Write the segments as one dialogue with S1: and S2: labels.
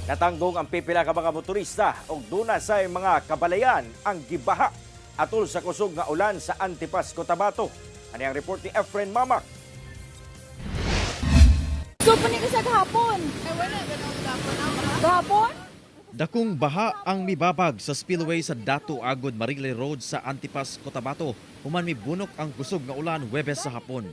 S1: Natanggong ang pipila ka mga motorista ug duna sa mga kabalayan ang gibaha atol sa kusog nga ulan sa Antipas, Cotabato. Ani ang report ni Efren Mamak.
S2: So, pa ka sa gahapon.
S3: Ay, wala. Ganun gapon ako.
S2: Gahapon?
S4: Dakong baha ang mibabag sa spillway sa Dato Agod Marile Road sa Antipas, Cotabato. Human mibunok ang kusog nga ulan Huwebes sa hapon.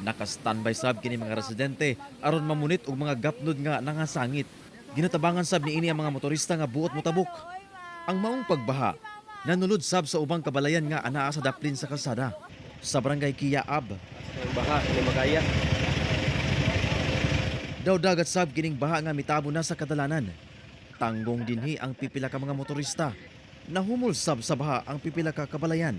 S4: Naka-standby sab kini mga residente aron mamunit og mga gapnod nga nangasangit. Ginatabangan sab niini ang mga motorista nga buot motabok. Ang maong pagbaha nanulod sab sa ubang kabalayan nga anaa sa daplin sa kalsada. Sa barangay Kiyaab,
S5: Ang baha, hindi makaya.
S4: daw dagat sab kining baha nga mitabo na sa kadalanan. Tanggong dinhi ang pipila ka mga motorista. Nahumol sab sa baha ang pipila ka kabalayan.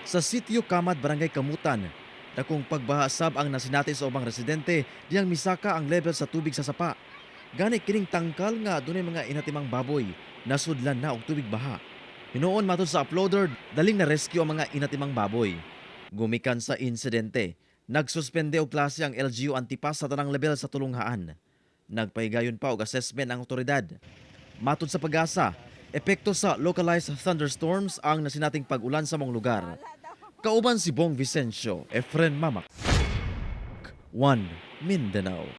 S4: Sa sitio Kamad, Barangay Kamutan, dakong pagbaha sab ang nasinati sa ubang residente diyang misaka ang level sa tubig sa sapa. Gani kining tangkal nga dunay mga inatimang baboy, nasudlan na og tubig baha. Hinuon matud sa uploader, daling na rescue ang mga inatimang baboy. Gumikan sa insidente, nagsuspende og klase ang LGU Antipas sa tanang level sa tulunghaan. Nagpahigayon pa og assessment ang otoridad. Matod sa PAGASA, epekto sa localized thunderstorms ang nasinating pag-ulan sa mong lugar. Kauban si Bong Vicencio, Efren Mamak. 1 Mindanao.